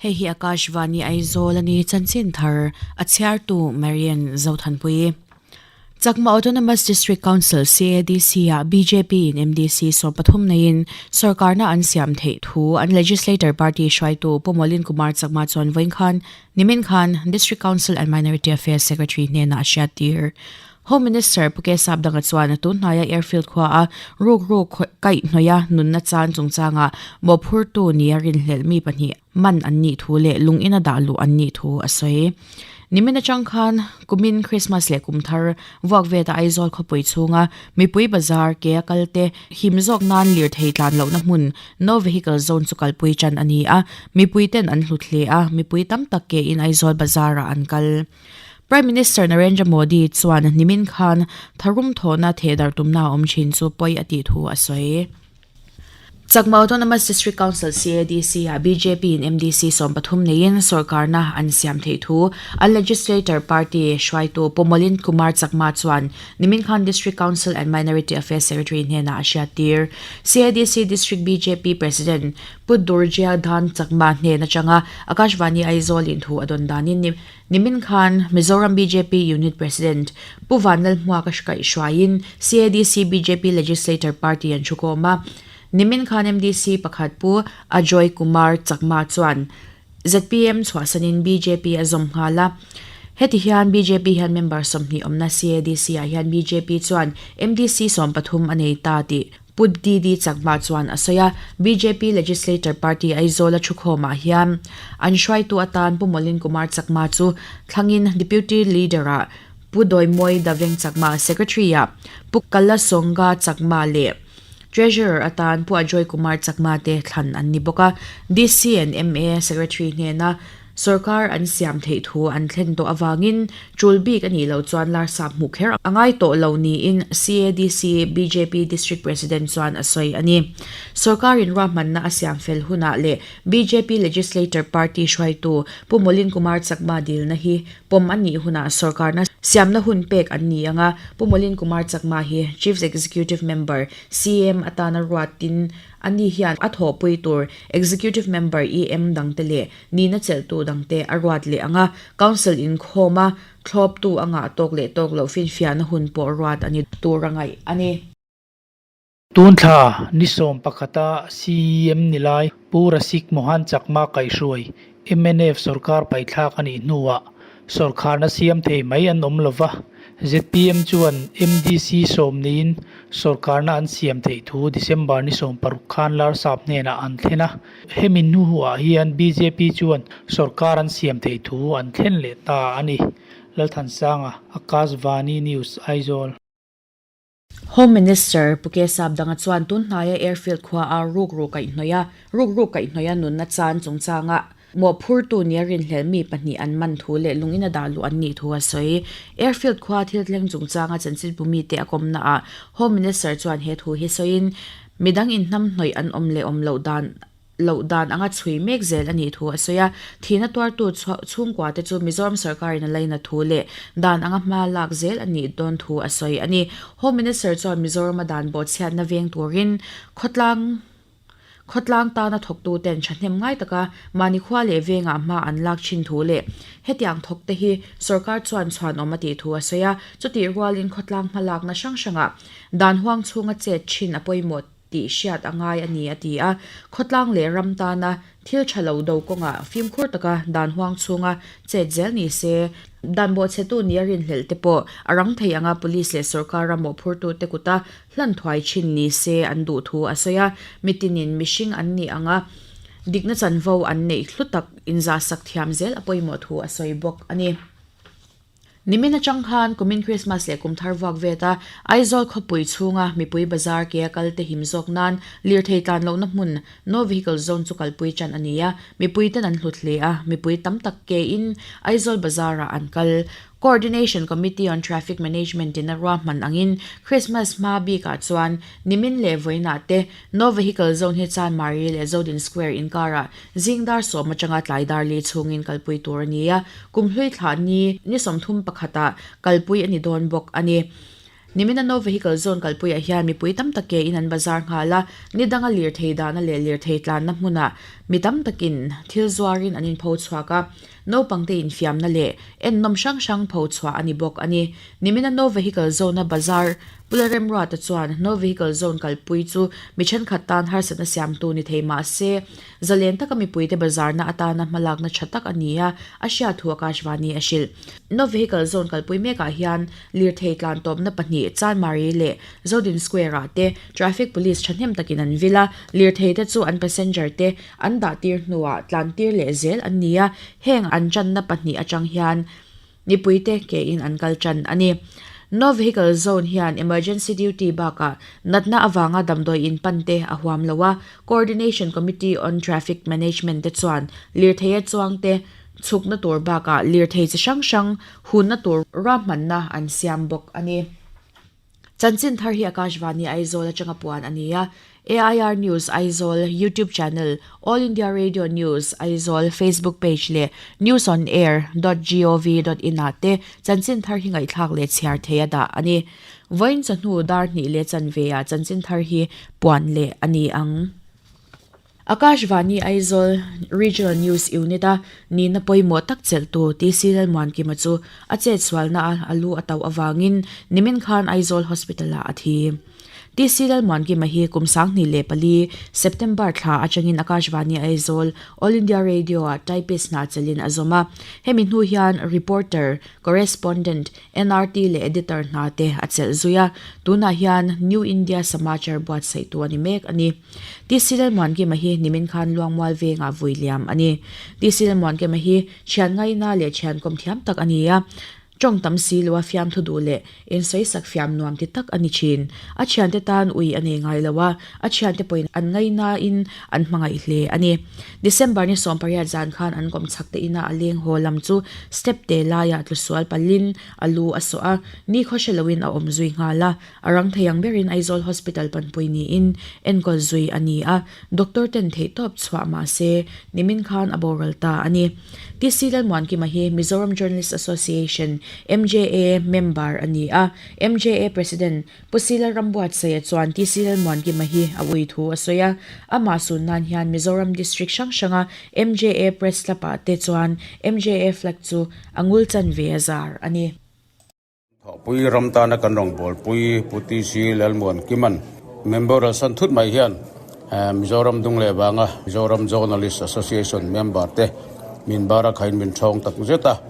Hei hi Akashvani Aizawl a ni, chanchin thar a chhiartu Marian Zothanpui. Chakma Autonomous District Council, CADC, ah bjp in MDC 13 neiin sorkarna an siam theih thu an legislator party hruaitu Pu Molin Kumar Chakma chuan vawiin khan nimin khan District Council and Minority Affairs Secretary hnenah a hriattir. Home Minister Pu Kesap Danga chuan tun hnaia airfield khua a rukru kaih hnawih a nunna chan chungchangah mawhphurtu nia rinhlelh mi pahnih man an nih thu leh lung ina dah luh an nih thu a sawi. Nimin atang khan kumin Christmas leh kum thar vuak vet a Aizawl khawpui chhunga mipui bazar ke a kal te him zawk nan lirthei tlan lohna hmun No Vehicle Zone chu kalpui tan a ni a, mipui ten an hlut hle a, mipui tam tak ke in Aizawl bazar ah an kal. Prime Minister Narendra Modi chuan nimin khan tharum thawhna thehdar tumna a awm thin chu pawi a tih thu a sawi. Chakma Autonomous District Council, CADC, ah bjp in MDC 13 neiin sorkarna an siam theih thu a legislator party hruaitu Pu Molin Kumar Chakma chuan nimin khan District Council and Minority Affairs Secretary hnenah a hriattir. CADC District bjp President Pu Durjya Dhan Chakma hnen atanga Akashvani Aizawl in thu a dawn danin Nimin khan Mizoram bjp Unit President Pu Vanlalhmuaka hrukaihhruaiin CADC bjp Legislator Party an thukawm a. Nimin khan MDC pakhat Pu Ajoy Kumar Chakma chuan zpm chhuahsanin bjp a zawm nghal a. Heti hian bjp hian member 20 awmna CADC ah hian bjp chuan MDC 13 a nei ta tih Pu DD Chakma chuan a sawi a, bjp Legislator Party Aizawl a thukhawmah hian an hruaitu atan Pu Molin Kumar Chakma chu thlangin Deputy Leader-ah Pu Doimawi Daveng Chakma, Secretary-ah Pu Kalasonga Chakma leh Treasurer atan Pu Ajoy Kumar Chakma te thlan an ni bawk a. DC and ma Secretary hnena Sorkar an siam theih thu an thlen tawh avangin tul bik a nih loh chuan Larsap hmuh kher a ngai tawh lo niin CADC bjp District President chuan a sawi a ni. Sorkarin ruahmanna a siam fel hunah leh bjp Legislator Party hruaitu Pu Molin Kumar Chakma dilna hi pawm a nih hunah sorkarna siamna hun pek an ni ang a, Pu Molin Kumar Chakma hi Chief Executive Member, CM, atana ruatin Ani hian a thawhpui tur Executive Member, EM, dangte leh nihna chelhtu dangte a ruat leh ang a, Council inkhawma thlawptu a ngah tawk leh tawk loh finfiahna hun pawh ruat a ni tur a ngaih a ni. Tunthla ni sawm pakhata CEM ni lai Pu Rasik Mohan Chakma kaihhruai mnf sorkar paithlak a nih hnuah sorkharna siam thei mai an awm lova, zpm chuan MDC sawm niin sorkarna an siam theih thu December ni 16 khan Larsap hnenah an thlen a, hemi hnuah hian bjp chuan sorkar an siam theih thu an thlen leh ta a ni. Lalthansanga, Akashvani News, Aizawl. Home Minister Pu Kesap Danga chuan tun hnaia airfield khua a rukru kaihhnawih a, rukru kaihhnawih a nunna chan chungchanga mawhphurtu nia rinhlelh mi pahnih an man thu leh lung ina dah luh an nih thu a sawi. Airfield khua thil thleng chungchanga chanchinbu mite a kawmna ah Home Minister chuan he thu hi sawiin midang inhnamhnawih an awm leh awm loh dan loh dan anga chhui mek zel a nih thu a sawi a. Thihna tuartu chhungkua te chu Mizoram sawrkarin a laina thu leh dan anga hma lak zel a nih dawn thu a sawi a ni. Home Minister chuan Mizorama dan bawhchhiatna veng turin khawtlang khawtlang tana thawktu ten thahnem ngai taka mahni khua leh vengah hma an lak thin thu leh hetiang thawk te hi sawrkar chuan chhuanawm a tih thu a sawi a. Chutih rualin khawtlang hma lakna hrang hrangah dan huang chhunga chet thin a pawimawh tih hriat a ngai a ni, a ti a. Khawtlang leh ram tana thil tha lo do kawngah fimkhur taka dan huang chhunga chet zel ni se, dan bawhchhetu nia rinhlelh te pawh a rang thei anga police leh sorkar ram mawhphurtute kuta hlan thuai thin ni se an duh thu a sawi a. Mitinin mihring an nih anga dikna chanvo an neih hlu tak inzahsak thiam zel a pawimawh thu a sawi bawk a ni. Nimin atang khan kumin Krismas leh kum thar vuak vet a, Aizawl khawpui chhunga mipui bazar ke a kal te him zawk nan lirthei tlan lohna hmun No Vehicle Zone chu kalpui tan a ni a, mipui ten an hlut hle a, mipui tam tak ke in Aizawl bazar ah an kal. Coordination Committee on Traffic Management in a ruahman angin Krismas hma bik ah chuan nimin leh vawiinah te No Vehicle Zone hi Chanmari leh Zodin Square inkarah Zing dar sawm atanga tlai dar li chhungin kalpui tur a ni a, kum hlui thlah ni ni 30 pakhatah kalpui a ni dawn bawk a ni. Nimina No Vehicle Zone kalpuiah hian mipui tam tak ke in an bazar nghal a, ni danga lirthei dahna leh lirthei tlanna hmunah mi tam takin thil zuarin an inpho chhuak a, naupangte infiamna leh ennawm hrang hrang pho chhuah a ni bawk a ni. Nimina No Vehicle Zone-a bazar Pu Lalremruata chuan No Vehicle Zone kalpui chu mi thenkhat tan harsatna siamtu ni thei mah se, zalen taka mipuite bazarna atana hmalakna tha tak a ni a, a hriat thu Akashvani a hrilh. No Vehicle Zone kalpui mekah hian lirthei tlan tawpna pahnih Chanmari leh Zodin Square-ah te Traffic Police thahnem takin an vil a, lirthei te chu an passenger te an dah tir hnuah tlan tir leh zel an ni a, heng an tanna pahnih atang hian mipuite ke in an kal tan a ni. No Vehicle Zone hian Emergency Duty bakah natna avanga damdawi in pan te a huam lo a, Coordination Committee on Traffic Management te chuan lirtheia chuang te chhukna tur bakah lirthei chi hrang hrang hunna tur ruahmanna an siam bawk a ni. Chanchin thar hi Akashvani Aizawl atanga puan a ni a, AIR News Aizawl YouTube channel, All India Radio News Aizawl Facebook page leh newsonair dot gov dot in ah te chanchin thar hi ngaihthlak leh chhiar thei a dah a ni. Vawiin chawhnu dar hnih leh chanve ah chanchin thar hi puan leh a ni ang. Akashvani Aizawl Regional News Unit-a nihna pawimawh tak chelhtu TC Lalmuankima chu a chetsualna a a lu a tauh avangin nimin khan Aizawl Hospital-ah a thi. TC Lalmuankima hi kum 2004 September thla atangin Akashvani Aizawl All India Radio-ah typist hna chelhin a zawm a. Hemi hnu hian reporter, correspondent, NRT leh editor hna te a chelh zui a. Tunah hian New India Samachar buatsaihtu a ni mek a ni. TC Lalmuankima hi nimin khan Luangmual vengah vui liam a ni. TC Lalmuankima hi thian ngaina leh thian kawm thiam tak a ni a, tawng tam si loa fiamthu duh leh insawisak fiam nuam ti tak a ni thin. A thiante tan ui a nei ngai lo a, a thiante pawhin an ngainain an hmangaih hle a ni. December ni 18 zan khan an kawm chhak te ina a leng haw lam chu step te laiah tlusual palhin a lu a sawh a, nikhaw hre loin a awm zui nghal a. A rang thei ang berin Aizawl Hospital panpui niin enkawl zui a ni a, doctor ten theihtawp chhuah mah se nimin khan a boral ta a ni. TC Lalmuankima hi Mizoram Journalist Association, MJA, member a ni a, MJA President Pu C Lalrambuatsaia chuan TC Lalmuankima hi a ui thu a sawi a, amah sun nan hian Mizoram District hrang hranga MJA Press Club-ah te chuan MJA flag chu a ngul chanve a zar a ni. Thawhpui ram tana kan rawngbawlpui Pu TC Lalmuan Kiman member san thut mai hian Mizoram dung leh vanga Mizoram Journalist Association member te min bar a khain min thawng tak zet a,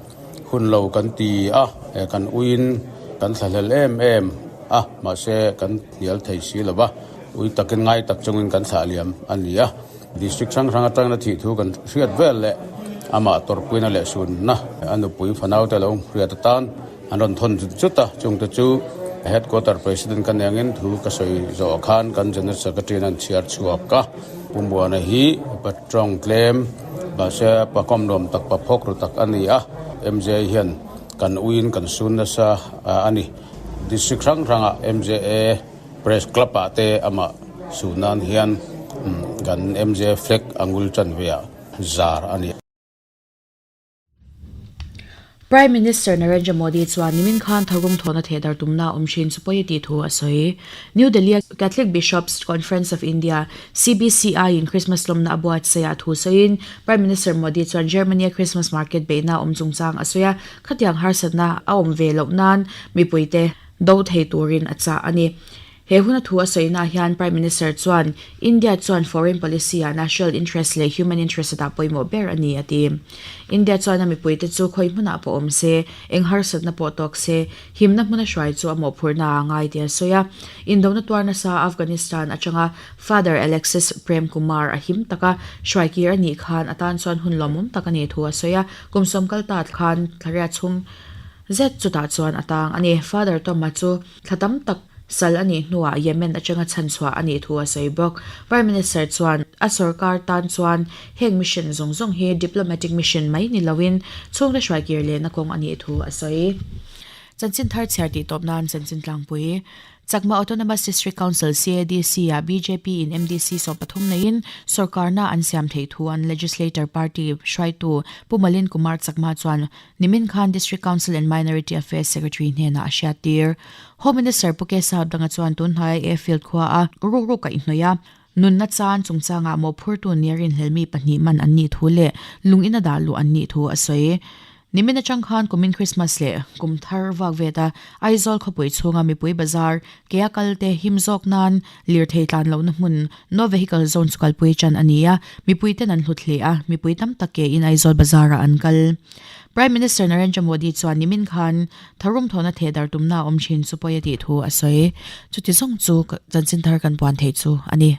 hun lo kan ti a, kan uiin kan thlahlel em em a, mahse kan hnial thei si lo va, ui takin ngai tak chungin kan thlah liam a ni a. District hrang hrang atangin a thih thu kan hriat vel leh amah tawrhpuina leh sunna a nupui fanaute lo hriat atan an rawn thawn zut zut a, chungte chu Headquarter President ka nengin thu ka sawi zawh khan kan General Secretary in an chhiar chhuak a, Pu Muana hi patrawng tlem mahse pakawm nuam tak pa phawk ru tak a ni a, MJ hian kan uiin kan sun nasa a ni. District hrang hrangah MJA Press Club ah te amah suh nan hian kan MJ flag a ngul tan ve ah zar a ni. Prime Minister Narendra Modi chuan nimin khan tharum thawhna thehdar tumna awm thin chu pawi a tih thu a sawi. New Delhi-a Catholic Bishops Conference of India, CBCI, in Christmas lawmna a buatsaih ah thu sawiin Prime Minister Modi chuan Germany-a Christmas market beihna awm chungchang a sawi a, khatiang harsatna a awm ve loh nan mipuite do thei turin a chah a ni. He huna thu a sawinaah hian Prime Minister chuan India chuan foreign policy-ah national interest leh human interest a dah pawimawh ber a ni a ti. India chuan a mipuite chu khawi hmunah pawh awm se, eng harsatna pawh tawk se, himna hmuna hruai chu a mawhphurhna a ngai tih a sawi a. Indona tuar nasa Afghanistan atanga Father Alexis Prem Kumar a him taka hruai kir a nih khan a tan chuan hun lawmawm tak a nih thu a sawi a. Kum sawm kal ta khan thlariat chhung Zet chutah chuan a tang a ni. Father Toma chu thla tam tak sal a nih hnuah Yemen atanga chhanchhuah a nih thu a sawi bawk. Prime Minister chuan a sorkar tan chuan heng mission zawng zawng hi diplomatic mission mai ni loin chhungte hruaikir lehna kawng a nih thu a sawi. Chanchin thar chhiar tih tawp nan chanchin tlangpui Chakma Autonomous District Council, CADC, ah bjp in MDC 13 neiin sorkarna an siam theih thu an legislator party hruaitu Pu Malin Kumar Chakma chuan Nimin khan District Council and Minority Affairs Secretary hnenah a hriattir. Home Minister Pu K Saudanga chuan tunhnaia airfield khua a ruk ruk a inhnawih a. Nunna chan chungchangah mawhphurtu nia rinhlelmi pahnih man an nih thu leh lungin a dah luh an nih thu a sawi. Nimin atang khan kumin Christmas leh kum thar vak veta Aizawl khawpui chhunga mipui bazar kea kal te him zawk nan lirthei tlan lohna hmun No Vehicle Zone chu kalpui tan a ni a, mipui ten an hlut hle a, mipui tam tak ke in Aizawl bazar ah an kal. Prime Minister Narendra Modi chuan nimin khan tharum thawhna thehdar tumna a awm thin chu pawi a tih thu a sawi. Chuti zawng chu chanchin thar kan puan theih chu a ni.